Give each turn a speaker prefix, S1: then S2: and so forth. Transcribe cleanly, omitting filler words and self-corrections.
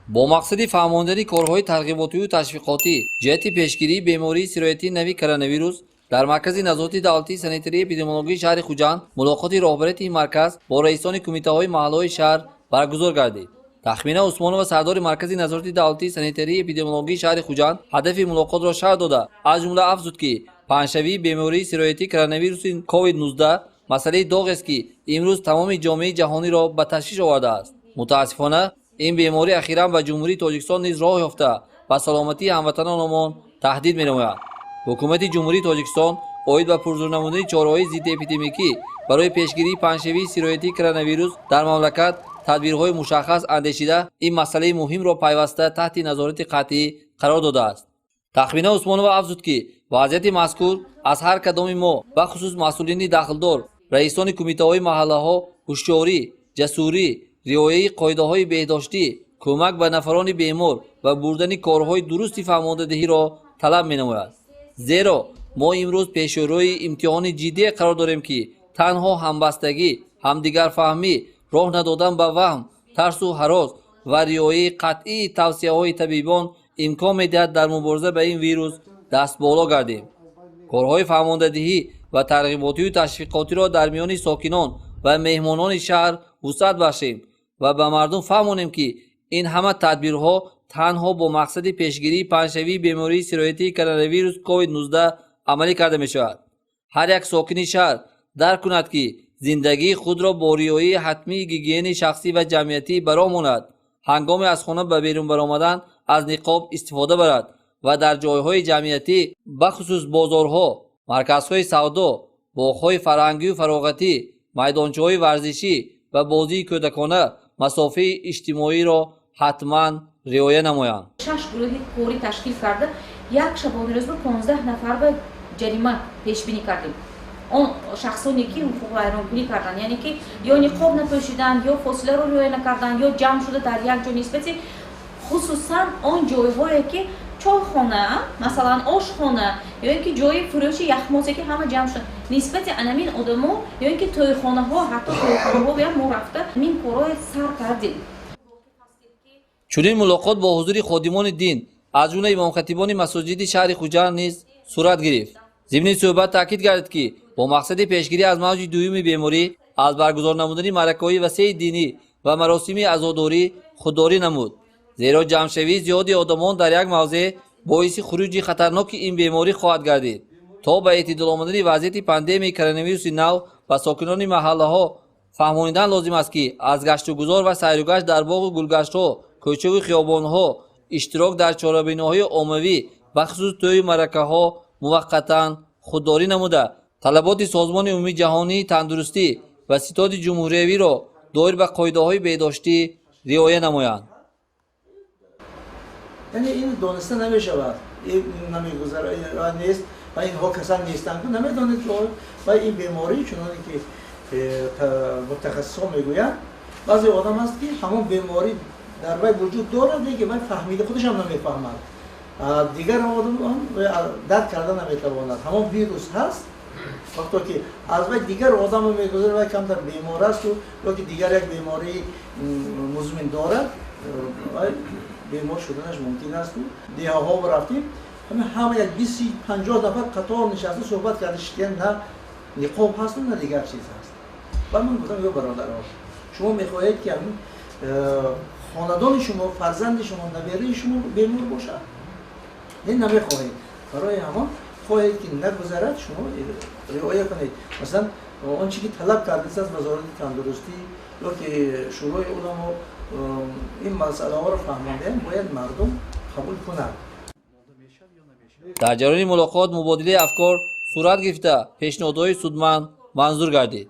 S1: Бо мақсади фаҳмондани корҳои тарғиботиву ташвиқотӣ ҷиҳати пешгирии бемории сироятии нави коронавирус дар Маркази назорати давлатии санитарии эпидемиологии шаҳри Хуҷанд мулоқоти роҳбарияти ин марказ бо раисони кумитаҳои маҳаллаҳои шаҳр баргузор гардид. Тахмина Усмонова, сардори Маркази назорати давлатии санитарии эпидемиологии шаҳри Хуҷанд, ҳадафи мулоқотро шарҳ дода, аз ҷумла афзуд, ки паҳншавии бемории сироятии коронавируси COVID-19 масъалаи доғест, ки имрӯз тамоми ҷомеаи ҷаҳониро ба ташвиш овардааст. Мутаассифона, ин беморӣ ахиран ба Ҷумҳурии Тоҷикистон низ роҳ ёфта, ба саломатии ҳамватанонамон таҳдид менамояд. Ҳукумати Ҷумҳурии Тоҷикистон оид ба пурзур намудани чораҳои зиддиэпидемикӣ барои пешгирии паҳншавии сироятии коронавирус дар мамлакат тадбирҳои мушаххас андешида, ин масъалаи муҳимро пайваста таҳти назорати қатъӣ қарор додааст. Тахмина Усмонова афзуд, ки вазъияти мазкур аз ҳар кадоми мо, бахусус масъулини дахлдор, раисони кумитаҳои маҳаллаҳо, ҳушёрӣ, ҷасурӣ, риояи қоидаҳои беҳдоштӣ, кӯмак ба нафарони бемор ва бурдани корҳои дурусти фаҳмондадиҳиро талаб менамояд, зеро мо имрӯз пешрӯи имтиҳони ҷиддие қарор дорем, ки танҳо ҳамбастагӣ, ҳамдигарфаҳмӣ, роҳ надодан ба ваҳм, тарсу ҳарос ва риояи қатъии тавсияҳои табибон имкон медиҳад дар мубориза ба ин вирус дастболо гардем. Корҳои фаҳмондадиҳӣ ва тарғиботию ташвиқотиро дар миёни сокинон ва меҳмонони шаҳр вусъат бахшем ва ба мардум фаҳмонем, ки ин ҳама тадбирҳо танҳо бо мақсади пешгирии паҳншавии бемории сироятии коронавирус COVID-19 амалӣ карда мешавад. Ҳар як сокини шаҳр дарк кунад, ки зиндагии худро бо риояи ҳатмии гигиенаи шахсӣ ва ҷамъиятӣ ба роҳ монад, ҳангоми аз хона ба берун баромадан аз ниқоб истифода барад ва дар ҷойҳои ҷамъиятӣ, бахусус бозорҳо, марказҳои савдо, боғҳои фарҳангию фароғатӣ, майдончаҳои варзишӣ ва бозии кӯдакона масофаи иҷтимоиро ҳатман риоя намоянд.
S2: Шаш гурӯҳи корӣ ташкил карда, як шабонарӯз ба 15 нафар ба ҷарима пешбинӣ кардем. Он шахсоне, ки ҳуқуқвайронкунӣ карданд, яъне ки ё ниқоб напӯшиданд, ё фосиларо риоя накарданд, ё ҷамъ шуда дар як ҷо, нисбати хусусан он ҷойҳое, ки чойхона, масалан, ошхона ё ин ки ҷои фурӯши яхмозе, ки ҳама ҷамъ шуда, нисбати анамин одамо, ё ин ки тӯйхонаҳо, ҳатто тӯйхонаҳоям мо рафта ҳамин корҳое сар кардем.
S1: Чунин мулоқот бо ҳузури ходимони дин, аз ҷумла имомхатибони масоҷиди шаҳри Хуҷанд низ сурат гирифт. Зимни суҳбат таъкид гардид, ки бо мақсади пешгирӣ аз мавҷи дуюми беморӣ аз баргузор намудани маъракаҳои васеи динӣ ва маросими азодорӣ худдорӣ намуд, зеро ҷамъшавии зиёди одамон дар як мавзеъ боиси хуруҷи хатарноки ин беморӣ хоҳад гардид. То ба эътидол омадани вазъияти пандемияи коронавируси нав ба сокинони маҳаллаҳо фаҳмонидан лозим аст, ки аз гаштугузор ва сайругашт дар боғу гулгаштҳо, кӯчаву хиёбонҳо, иштирок дар чорабиниҳои оммавӣ, бахусус тӯю маъракаҳо муваққатан худдорӣ намуда, талаботи Созмони умумии ҷаҳонии тандурустӣ ва Ситоди ҷумҳуриявиро доир ба қоидаҳои беҳдоштӣ риоя намоянд.
S3: Яъне ин дониста намешавад, намегузара нест ва инҳо касан нестанд, намедонед. Ва ин беморӣ, чуноне ки мутахассисон мегӯянд, баъзе одам аст, ки ҳамон беморӣ дар вай вуҷуд дорад, лекин вай фаҳмида худашам намефаҳмад, дигар одам дарк карда наметавонад. Ҳамон вирус ҳаст, вақто ки аз вай дигар одамо мегузарад, вай камтар бемор асту ё ки дигар як бемории музмин дорад, вай бемор шуданаш мумкин асту. Деҳаҳо рафтем, ҳама як 20-50 нафар қатор нишаста суҳбат карда шитиян, на ниқоб ҳасту, на дигар чиз ҳаст. Ба ман гуфтам: «Ё бародаро, шумо мехоҳед, ки ҳамин хонадони шумо, фарзанди шумо, набераи шумо бемор бошад? Не, намехоҳед. Барои ҳамон хоҳед, ки нагузарад, шумо риоя кунед, масалан, он чи ки талаб кардааст аз Вазорати тандурустӣ ё ки Шӯрои уламо. Ин масъалаҳоро фаҳмондаем, бояд мардум қабул кунад.»
S1: Дар ҷараёни мулоқот мубодилаи афкор сурат гирифта, пешниҳодҳои судманд манзур гардид.